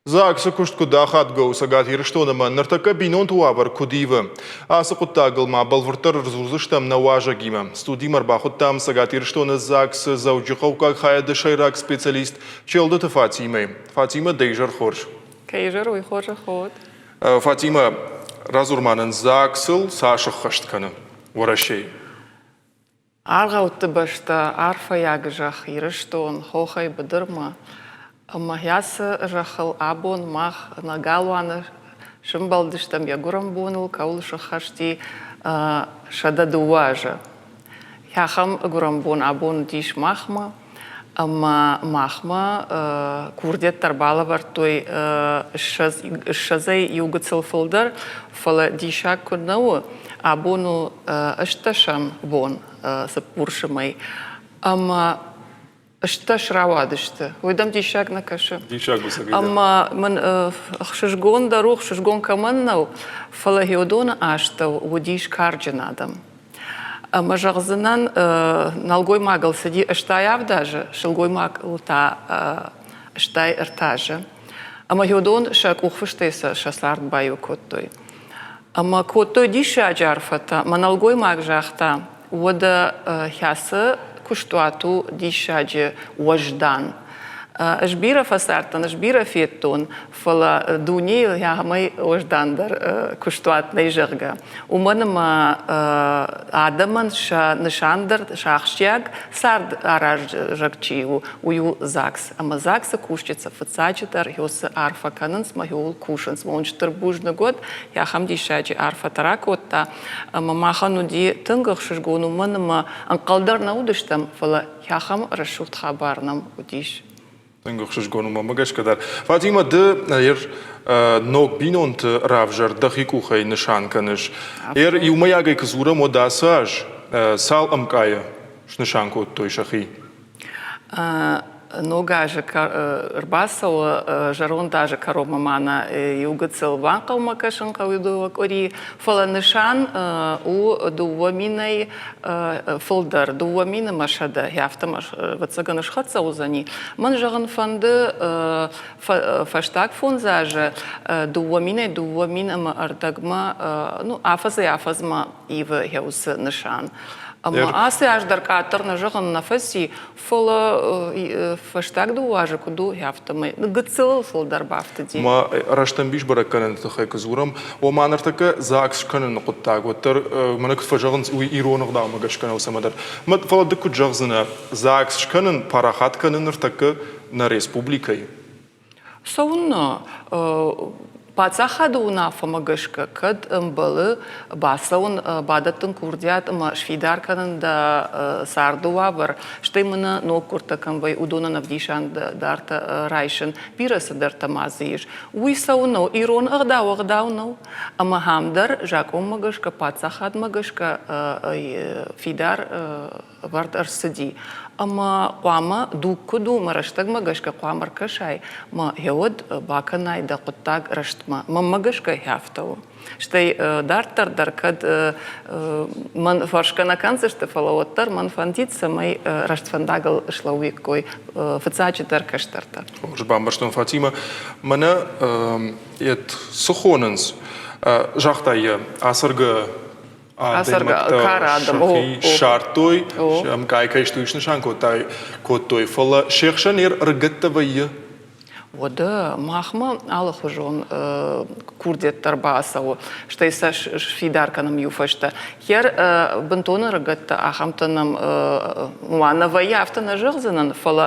ЗАГС-ы куыст куыд ахадгӕ у Цӕгат Ирыстоны ӕмӕ ныртӕккӕ бинонты уавӕр куыд ивы? Ацы хъуыддагыл ма бӕлвырддӕр ӕрдзурдзыстӕм нӕ уазӕгимӕ. Студимӕ ӕрбахуыдтам Цӕгат Ирыстоны ЗАГС-ы Дзӕуджыхъӕуккаг хайады сӕйраг специалист Челдыты Фатимӕйы. Фатимӕ, дӕ изӕр хорз. Кӕй изӕр, уый хорзӕх уӕд. Фатимӕ, радзур ма нын, ЗАГС-ыл цас ӕххӕст кӕны Уӕрӕсейы? Аргъӕутты бӕстӕ, арфӕйаг зӕхх Ирыстон, хохӕй быдырмӕ. Ӕмӕ ацы зӕххыл абон мах нӕ галуаны сымбӕлдыстӕм йӕ гуырӕн боныл, кӕуыл сыххӕсти 102 азы. Ахӕм гуырӕн бон абон уыдис махмӕ, ӕмӕ махмӕ курдиӕттӕ ӕрбалӕвӕрдтой ссӕдзӕй иу гыццыл фылдӕр, фӕлӕ диссаг куыд нӕ у, абон у ӕстдӕсӕм бон цыппурсы мӕй, ӕмӕ стдӕс рауадысты. Уый дӕм диссаг нӕ кӕсы? Диссаг у Ӕмӕ мын ӕхсызгон дӕр у, ӕхсызгон кӕмӕн нӕу, фӕлӕ Геодоны астӕу уыдис карджын адӕм. Ӕмӕ зӕгъдзынӕн, нӕлгоймагыл цыди 87 азы, сылгоймагыл та 83 азы. Ӕмӕ уыдон сӕ къухфыстӕй сӕ цард баиу кодтой. Ӕмӕ кодтой диссаджы арфӕтӕ. Мӕ нӕлгоймаг загъта, уӕдӕ кӕцы куыстуат у диссаджы уӕздан. Ӕз бирӕ фӕцардтӕн, ӕз бирӕ федтон, фӕлӕ дунейыл ахӕмӕй уӕздандӕр куыстуат нӕй, зӕгъгӕ. Уымӕн ӕмӕ адӕмӕн сӕ нысан дӕр, сӕ ахсджиаг цард аразӕг чи у, уый у ЗАГС. Ӕмӕ ЗАГС-ы кусджытӕ фыццаджыдӕр уыцы арфӕ кӕнынц мӕ ууыл кусынц. Мӕ уын стыр бузныг уӕд, ахӕм диссаджы арфӕтӕ ракодта. Ӕмӕ махӕн уыди тынг ӕхсызгон, уымӕн ӕмӕ ӕнхъӕл дӕр нӕ уыдыстӕм, фӕлӕ ахӕм рӕсугъд хабар нӕм уыдис. Тынг ӕхсызгон у мӕнмӕ гӕсгӕ дӕр. Фатимӕ, ды ног бинонты равзӕрд дӕхи къухӕй нысан кӕныс. Иумӕйагӕй куы дзурӕм, уӕд ацы аз цал ӕмкъайы снысан кодтой сӕхи? Ног азы ӕрбацӕуы, зӕронд азы кӕронмӕ ма нӕ иу гыццыл банхъӕлмӕ кӕсын хъӕуы дыууӕ къуыри, фӕлӕ нысан у дыууӕ минӕй фылдӕр, 2000 ӕмӕ 100, афтӕ ма, ӕвӕццӕгӕн, схӕццӕ уыдзӕни. Мӕн зӕгъын фӕнды, фӕстаг фондз азы дыууӕ минӕй дыууӕ мин ӕмӕ ӕрдӕгмӕ, ну, афӕдзӕй-афӕдзмӕ ивы йӕ уыцы нысан. Ӕмӕ ацы аз дӕр къаддӕр нӕ зӕгъын нӕ фӕци, фӕлӕ фӕстаг дыууӕ азы куыд у, афтӕмӕй гыццылыл фылдӕр бафтыди. Ма рӕстӕмбис бӕрӕггӕнӕнты тыххӕй куы дзурӕм, ома ныртӕккӕ ЗАГС скӕныны хъуыддаг уӕддӕр мӕнӕ куыд фӕзӕгъынц, уый ирон ӕгъдаумӕ гӕсгӕ нӕу цӕмӕдӕр. Фӕлӕ ды куыд зӕгъдзынӕ, ЗАГС скӕнын, парахат кӕнын ныртӕккӕ нӕ республикӕйы? Цӕуыннӕ? Паддзахады уынаффӕмӕ гӕсгӕ, кӕд ӕмбӕлы бацӕуын, бадӕттын курдиат ӕмӕ сфидар кӕнын дӕ царды уавӕр, стӕй мӕнӕ ноггуырдтӕ кӕм вӕййы, уыдонӕн ӕвдисӕндартӕ райсын, бирӕ цыдӕртӕ ма дзы ис. Уый цӕуын нӕу, ирон ӕгъдау ӕгъдау нӕу. Ӕмӕ ахӕм дӕр закъонмӕ гӕсгӕ, паддзахадмӕ гӕсгӕ фидар ӕвӕрд ӕрцыди. Ӕмӕ хъуамӕ дуг куыд у, мӕ рӕстӕгмӕ гӕсгӕ хъуамӕ ӕркӕсай, мӕ гъеуӕд бакӕнай дӕ хъуыддаг рӕстмӕ. Мӕнмӕ гӕсгӕ афтӕ у. Стӕй дарддӕр дӕр кӕд мӕн фӕрсгӕ нӕ кӕндзысты, фӕлӕ уӕддӕр мӕн фӕндид, цӕмӕй рӕстфӕндагыл слӕууиккой фыццаджыдӕр кӕстӕртӕ. Хорз бамбӕрстон, Фатимӕ. Мӕнӕ цы хонынц, загътай йӕ, ацӕргӕ адӕймӕгтӕ сӕхи ссардтой, ӕмкъай кӕй сты, уый снысан кодтой, фӕлӕ се хсӕн ӕрыгӕттӕ вӕййы. Уӕдӕ махмӕ алыхуызон курдиӕттӕ ӕрбацӕуы, стӕй сӕ сфидар кӕнӕм иу фӕстӕ. Хӕр бынтон ӕрыгӕттӕ ахӕмтӕ нӕм уа нӕ вӕййы, афтӕ нӕ зӕгъдзынӕн, фӕлӕ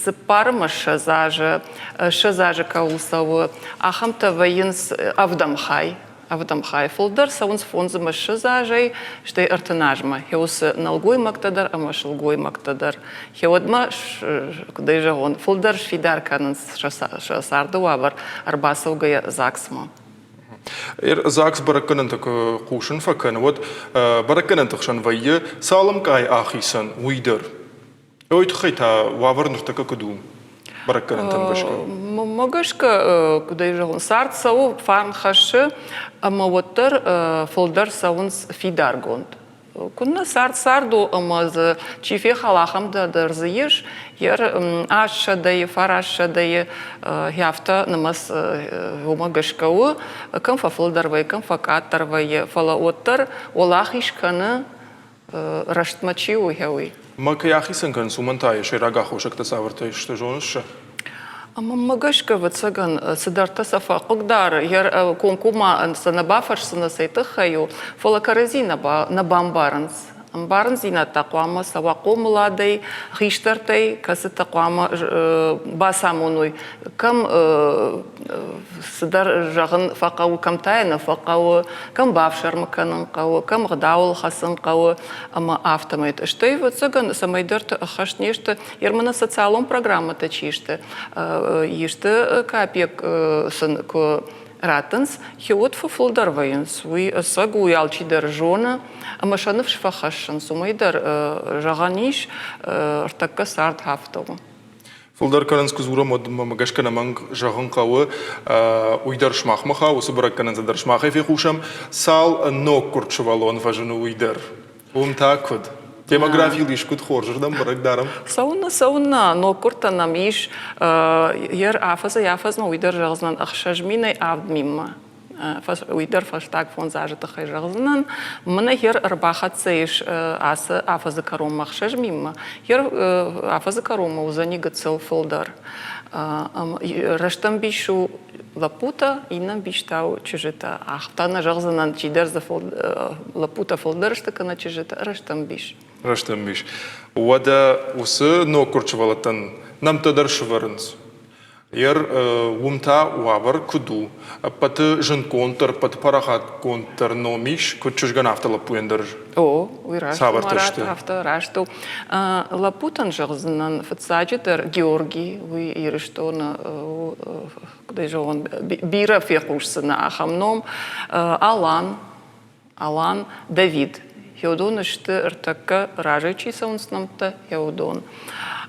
цыппар ӕмӕ ссӕдз азы, 20 азы кӕуыл цӕуы, ахӕмтӕ вӕййынц ӕвдӕм хай. Ӕвдӕм хай фылдӕр цӕуынц фондз ӕмӕ ссӕдз азӕй, стӕй 30 азмӕ. Уыцы нӕлгоймӕгтӕ дӕр ӕмӕ сылгоймӕгтӕ дӕр. Уӕдмӕ, куыдӕй зӕгъон, фылдӕр сфидар кӕнынц сӕ царды уавӕр ӕрбацӕугӕйӕ ЗАГС-мӕ. ЗАГС бӕрӕггӕнӕнтӕ куы хъусын фӕкӕны, уӕд бӕрӕггӕнӕнты хсӕн вӕййы, цал ӕмкъай ахицӕн, уый дӕр. Уый тыххӕй та уавӕр ныртӕккӕ куыд у бӕрӕггӕнӕнтӕм гӕсгӕ? Мӕнмӕ гӕсгӕ, куыд ӕй зӕгъон, цард цӕуы, фарн хӕссы, ӕмӕ уӕддӕр фылдӕр цӕуынц фидаргонд. Куыннӕ цард цард у, ӕмӕ дзы чи фехала, ахӕм дӕр дзы ис. Йе 800-йы, 900-йы афтӕ нымӕц уымӕ гӕсгӕ у, кӕм фӕфылдӕр вӕййы, кӕм фӕкъаддӕр вӕййы, фӕлӕ уӕддӕр уӕлахиз кӕны рӕстмӕ чи у, уый. Мӕ кӕй ахицӕн кӕнынц, уымӕн та йӕ сӕйраг аххосӕгтӕ цавӕртӕ сты, зоныс сӕ? Ӕмӕ мӕ гӕсгӕ, ӕвӕццӕгӕн, цыдӕртӕ сӕ фӕхъыгдары, йӕ комкоммӕ сӕ нӕ бафӕрсдзынӕ, цӕй тыххӕй у, фӕлӕ кӕрӕдзи нӕ бамбарынц. Ӕмбарындзинӕдтӕ хъуамӕ цӕуа хъомыладӕй, хистӕртӕй, кӕцытӕ хъуамӕ бацамоной, кӕм цыдӕр зӕгъын фӕхъӕуы, кӕм та йӕ нӕ фӕхъӕуы, кӕм бафсӕрмы кӕнын хъӕуы, кӕм ӕгъдауыл хӕцын хъӕуы ӕмӕ афтӕмӕй. Стӕй, ӕвӕццӕгӕн, цӕмӕйдӕрты ӕххӕст не сты, Ерманы социалон программӕтӕ чи сты, исты капек сын куы раттынц, хиуӕт фӕфылдӕр вӕййынц. Уый ӕцӕг уый алчидӕр зоны ӕмӕ сӕ ныфс фӕхӕссынц. Уымӕй дӕр зӕгъӕн ис, ӕртӕккӕ цард афтӕ у. Фылдӕр кӕнынц, куы дзурӕм, уӕд мӕ гӕсгӕ ӕнӕмӕнг зӕгъын хъӕуы, уый дӕр сымахмӕ хауы, уыцы бӕрӕггӕнӕнтӕ дӕр сымахӕй фехъусӕм. Цал ноггуырд сывӕллон фӕзыны, уый дӕр. Уым та куыд? Демографийыл искуыд хорзырдӕм бӕрӕг дарӕм? Цӕуыннӕ, цӕуыннӕ, ноггуырдтӕ нӕм ис. Йе афӕдзӕй-афӕдзмӕ уый дӕр зӕгъдзынӕн 6000-ӕй 7000-мӕ. Уый дӕр фӕстаг фондз азы тыххӕй зӕгъдзынӕн. Мӕнӕ хер ӕрбахӕццӕ ис ацы афӕдзы кӕронмӕ 6000-мӕ. Хер афӕдзы кӕронмӕ уыдзӕни гыццыл фылдӕр. Рӕстӕмбис у лӕппутӕ, иннӕ ӕмбис та у чызджытӕ. Афтӕ нӕ зӕгъдзынӕн, чидӕр дзы лӕппутӕ фылдӕр сты кӕнӕ чызджытӕ, рӕстӕмбис. Рӕстӕмбис. Уӕдӕ уыцы ноггуырд сывӕллӕттӕн нӕмттӕ дӕр сывӕрынц. Ер уым та уавӕр куыд у? Ӕппӕты зындгонддӕр, ӕппӕты парахатгонддӕр ном ис, куыд чызгӕн, афтӕ лӕппуйӕн дӕр. О, уый раст у, Цавӕртӕ сты? Афтӕ раст у. Лӕппутӕн зӕгъдзынӕн, фыццаджыдӕр Георгий, уый Ирыстоны у куыд ӕй зӕгъон, бирӕ фехъусдзынӕ ахӕм ном. Алан, Алан, Давид. Уыдон сты ӕртӕккӕ разӕй чи цӕуынц нӕмттӕ, уыдон.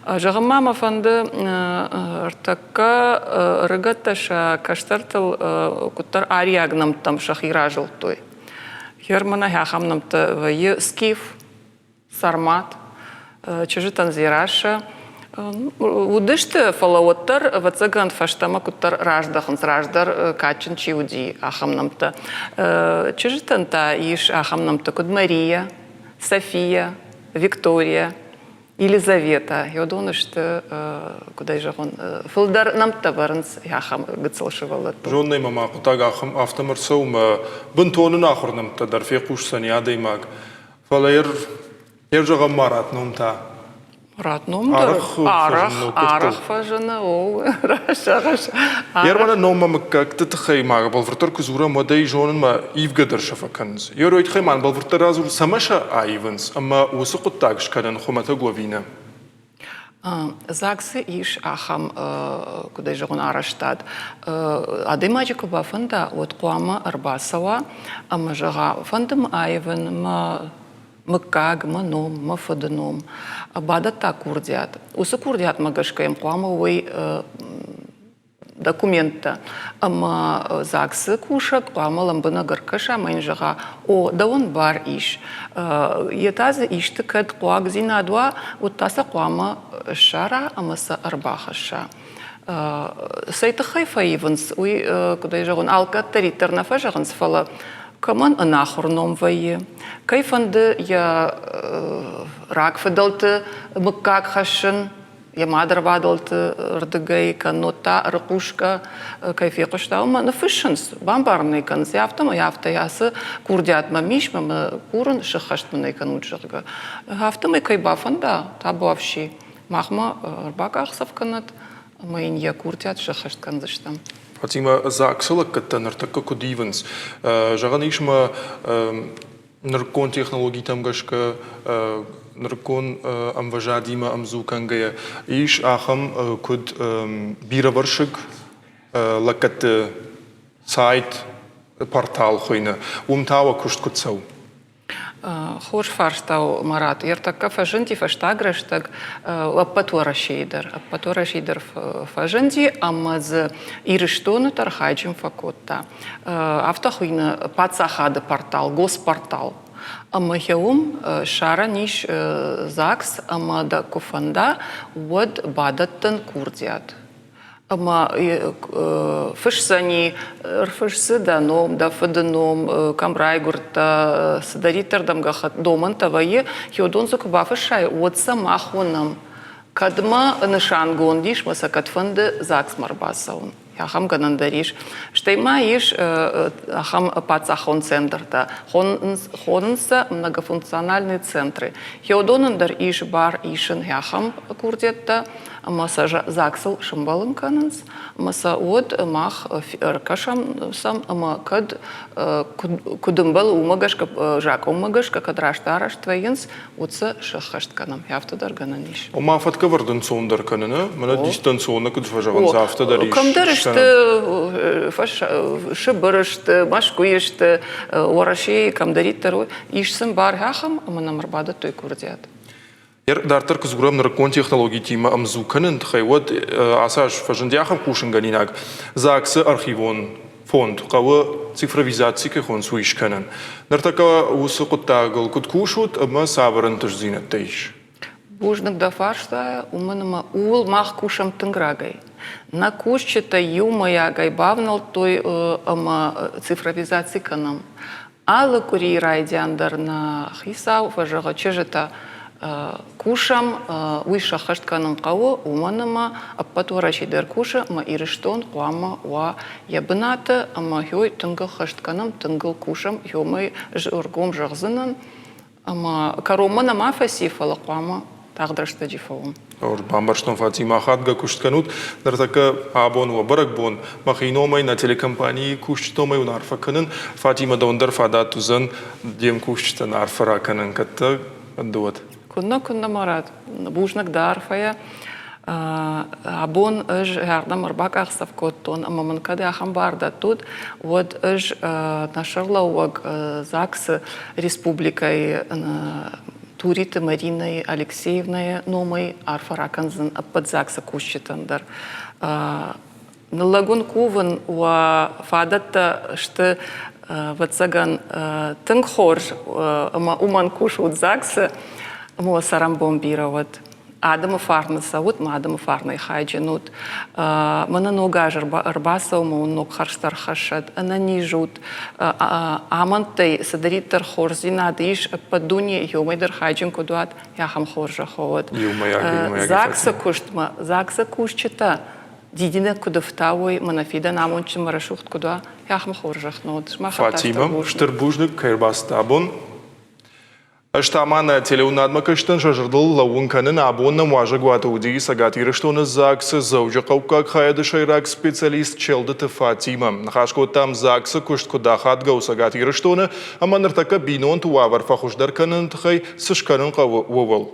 Зӕгъын ма мӕ фӕнды, ӕртӕккӕ ӕрыгӕттӕ сӕ кӕстӕртыл куыддӕр ариаг нӕмттӕм сӕхи разылдтой. Германы ахӕм нӕмттӕ вӕййы Скиф, Сармат, чызджытӕн Дзерассӕ уыдысты, фӕлӕ уӕддӕр, ӕвӕццӕгӕн, фӕстӕмӕ куыддӕр раздӕхынц, раздӕр кадджын чи уыди, ахӕм нӕмттӕ. Чызджытӕн та ис ахӕм нӕмттӕ, куыд Мария, София, Виктория, Елизавета. Уыдон сты, куыд ӕй зӕгъон, фылдӕр нӕмттӕ вӕрынц ахӕм гыццыл сывӕллӕттыл. Зоннӕй ма мӕ хъуыддаг ахӕм афтӕ ӕрцӕуы, мӕ бынтон ын ахуыр нӕмттӕ дӕр фехъусдзӕни адӕймаг. Фӕлӕ ер зӕгъӕм Марат ном та. Марат ном дӕр арӕх арӕх фӕзыны, о, раст зӕгъыс. Ерманы номмӕ мыггӕгты тыххӕй ма бӕлвырддӕр куы дзурӕм, уӕд ӕй зонынмӕ ивгӕ дӕр сӕ фӕкӕнынц. Ерой тыххӕй ма бӕлвырддӕр радзур, цӕмӕ сӕ аивынц ӕмӕ уыцы хъуыддаг скӕнын хуымӕтӕг у ӕви нӕ? ЗАГС-ы ис ахӕм, куыд ӕй зӕгъон, арӕзтад. Адӕймаджы куы бафӕнда, уӕд хъуамӕ ӕрбацӕуа ӕмӕ зӕгъа, фӕнды мӕ аивын мӕ мыггаг, мӕ ном, мӕ фыды ном. Бадӕтта курдиат. Уыцы курдиатмӕ гӕсгӕ йӕм хъуамӕ уой документтӕ. Ӕмӕ ЗАГС-ы кусӕг хъуамӕ лӕмбынӕг ӕркӕса ӕмӕ йын зӕгъа, о, дӕуӕн бар ис. Йе та дзы исты кӕд хъуагдзинад уа, уӕд та сӕ хъуамӕ ссара ӕмӕ сӕ ӕрбахӕсса. Цӕй тыххӕй фӕивынц, уый, куыд ӕй зӕгъон, алкӕддӕриддӕр нӕ фӕзӕгъынц, фӕлӕ кӕмӕн ӕнахуыр ном вӕййы, кӕй фӕнды йӕ рагфыдӕлты мыггаг хӕссын, йӕ мадырвадӕлты рдыгӕй, кӕннод та ӕрыхъусгӕ кӕй фехъуыста, уымӕ ныффыссынц, бамбарын ӕй кӕнынц, афтӕмӕй афтӕ ацы курдиат мӕм ис, мӕ курын, сыххӕст мын ӕй кӕнут, зӕгъгӕ. Афтӕмӕй кӕй бафӕнда, табуафси, махмӕ ӕрбакъахдзӕф кӕнӕд ӕмӕ йын йӕ курдиат сӕххӕст кӕндзыстӕм. Фатимӕ, ЗАГС-ы лӕггӕдтӕ ныртӕккӕ куыд ивынц? Зӕгъӕн ис ӕмӕ нырыккон технологитӕм гӕсгӕ нырыккон ӕмвӕзадимӕ ӕмдзу кӕнгӕйӕ ис ахӕм куыд бирӕвӕрсыг лӕггӕдты сайт, портал хуыйны. Уым та уӕ куыст куыд цӕуы? Хорз фарста у, Марат. Ӕртӕккӕ фӕзынди фӕстаг рӕстӕг ӕппӕт Уӕрӕсейы дӕр. Ӕппӕт Уӕрӕсейы дӕр фӕзынди ӕмӕ дзы Ирыстоны дӕр хайджын фӕкодта. Афтӕ хуыйны паддзахады портал, госпортал. Ӕмӕ уым ссарӕн ис ЗАГС ӕмӕ дӕ куы фӕнда, уӕд бадӕттын курдиат. Ӕмӕ фысдзӕни, ӕрфыссы дӕ ном, дӕ фыды ном, кӕм райгуырдтӕ, цыдӕриддӕр дӕм домӕнтӕ вӕййы, уыдон дзы куы бафыссай, уӕд сӕ мах уынӕм. Кӕдмӕ нысангонд ис, мӕ сӕ кӕд фӕнды ЗАГСмӕ ӕрбацӕуын. Ахӕм гӕнӕн дӕр ис. Стӕй ма ис ахӕм паддзахон центртӕ, хонынц сӕ многофункциональные центры. Уыдонӕн дӕр ис бар исын ахӕм курдиӕттӕ, ӕмӕ сӕ ЗАГСыл сӕмбӕлын кӕнынц, ӕмӕ сӕ уӕд мах ӕркӕсӕм сӕм ӕмӕ кӕд куыд ӕмбӕлы, уымӕ гӕсгӕ, закъонмӕ гӕсгӕ кӕд раст арӕзт вӕййынц, уӕд сӕ сӕххӕст кӕнӕм. Афтӕ дӕр гӕнӕн ис. Ома фӕткӕвӕрд ӕнцондӕр кӕныны, мӕнӕ дистанционно куыд фӕзӕгъынц, афтӕ дӕр ис. Кӕмдӕр сты, Сыбыры сты, Мӕскуыйы сты, Уӕрӕсейы кӕмдӕриддӕр ис сын бар ахӕм, ӕмӕ нӕм ӕрбадӕттой курдиат. Дарддӕр куы дзурӕм нырыккон технологитимӕ ӕмдзу кӕныны тыххӕй, уӕд ацы аз фӕзынди ахӕм хъусынгӕнинаг ЗАГС-ы архивон фонд хъӕуы цифровизаци кӕй хонынц, уый скӕнын. Ныртӕккӕ уыцы хъуыддагыл куыд кусут ӕмӕ цавӕр ӕнтыстдзинӕдтӕ ис? Бузныг дӕ фарстайӕ, уымӕн ӕмӕ ууыл мах кусӕм тынг рагӕй. Нӕ кусджытӕ иумӕйагӕй бавнӕлдтой ӕмӕ цифровизаци кӕнӕм. Алы къуырийы райдиан дӕр нӕ хицау фӕзӕгъы чызджытӕ кусӕм, уый сӕххӕст кӕнын хъӕуы, уымӕн ӕмӕ ӕппӕт Уӕрӕсе дӕр кусы ӕмӕ Ирыстон хъуамӕ уа йӕ бынаты ӕмӕ хёй тынг ӕххӕст кӕнӕм, тынг ыл кусӕм, хёмӕй ӕз ӕргом зӕгъдзынӕн, Ӕмӕ кӕронмӕ нӕма фӕци, фӕлӕ хъуамӕ тагъд рӕстӕджы фӕуӕм. Бамбӕрстон, Фатимӕ, ахадгӕ куыст кӕнут. Ныртӕккӕ абон уӕ бӕрӕгбон. Мӕхи номӕй, нӕ телекомпанийы кусджыты номӕй уын арфӕ кӕнын. Фатимӕ, дӕуӕн дӕр фадат уыдзӕн де мкусджытӕн арфӕ ракӕнын, кӕд дӕ фӕнды, уӕд. Куыннӕ, куыннӕ, Марат. Бузныг дӕ арфӕйӕ. Абон ӕз ардӕм ӕрбакъахдзӕф кодтон ӕмӕ мын кӕд ахӕм бар дӕттут, уӕд ӕз нӕ сӕргълӕууӕг ЗАГС-ы республикӕйы Туриты Маринӕйы Алексеевнӕйы номӕй арфӕ ракӕндзӕн ӕппӕт ЗАГС-ы кусджытӕн дӕр. Ныллӕг уын кувын, уӕ фадӕттӕ сты, ӕвӕццӕгӕн, тынг хорз ӕмӕ уымӕн кусут ЗАГС-ы ӕмӕ уӕ цӕрӕнбон бирӕ уӕд. Адӕмы фарны цӕут мӕ адӕмы фарнӕй хайджын ут. Мӕнӕ ног аз ӕрбацӕуы мӕ уын ног хӕрзтӕ ӕрхӕссӕд. Ӕнӕниз ут. Амӕндтӕй цыдӕриддӕр хорздзинад ис, ӕппӕт дуне иумӕ дӕр хайджын куыд уат, ахӕм хорзӕх уӕд. ЗАГС-ы куыстмӕ, ЗАГС-ы кусджытӕ дидинӕг куыд ӕфтауой, мӕнӕ фидӕн амондджын мӕ рӕсугъд куыд уа, ахӕм хорзӕх нӕ уыд. Фатимӕ, стыр бузныг, кӕй ӕрбацыдтӕ абон. Ӕз та ма нӕ телеуынадмӕ кӕсджытӕн сӕ зӕрдыл лӕууын кӕнын, абон нӕм уазӕгуаты уыди Цӕгат Ирыстоны ЗАГС-ы Дзӕуджыхъӕуккаг хайады сӕйраг специалист Челдыты Фатимӕ. Ныхас кодтам ЗАГС-ы куыст куыд ахадгӕ у Цӕгат Ирыстоны ӕмӕ ныртӕккӕ бинонты уавӕр фӕхуыздӕр кӕныны тыххӕй цы скӕнын хъӕуы, ууыл.